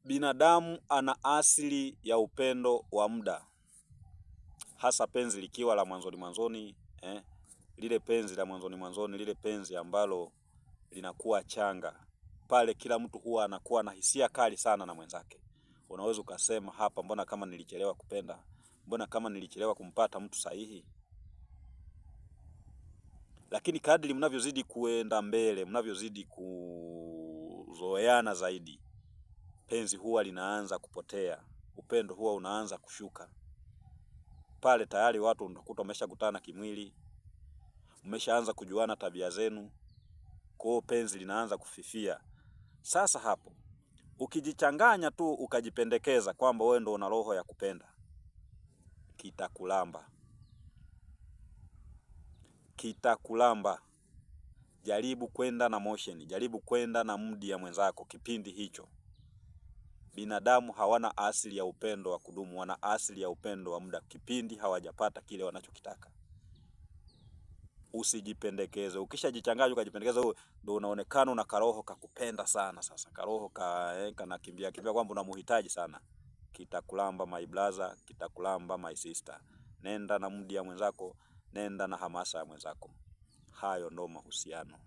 Binadamu ana asili ya upendo wa muda, hasa penzi likiwa la mwanzoni mwanzoni, lile penzi la mwanzoni mwanzoni, lile penzi ambalo linakuwa changa pale, kila mtu huwa anakuwa na hisia kali sana na mwenzake. Unaweza ukasema hapa, mbona kama nilichelewa kupenda, mbona kama nilichelewa kumpata mtu sahihi. Lakini kadri mnavyozidi kuenda mbele, mnavyozidi kuzoeana zaidi, penzi huwa linaanza kupotea, upendo huwa unaanza kushuka. Pale tayari watu unakuta wameshakutana kimwili, mmeshaanza kujuana tabia zenu, kwa hiyo penzi linaanza kufifia. Sasa hapo ukijichanganya tu ukajipendekeza kwamba wewe ndo una roho ya kupenda, kitakulamba, kitakulamba. Jaribu kwenda na motion, jaribu kwenda na mudi ya mwenzako kipindi hicho. Binadamu hawana asili ya upendo wa kudumu, wana asili ya upendo wa muda, kipindi hawajapata kile wanachokitaka. Usijipendekeze. Ukishajichanganya ukajipendekeza, wewe ndio unaonekana una karoho kakupenda sana. Sasa karoho ka kanakimbia kimbia kwamba unamhitaji sana, kitakulamba my brother, kitakulamba my sister. Nenda na mudi ya mwenzako, nenda na hamasa ya mwenzako. Hayo ndo mahusiano.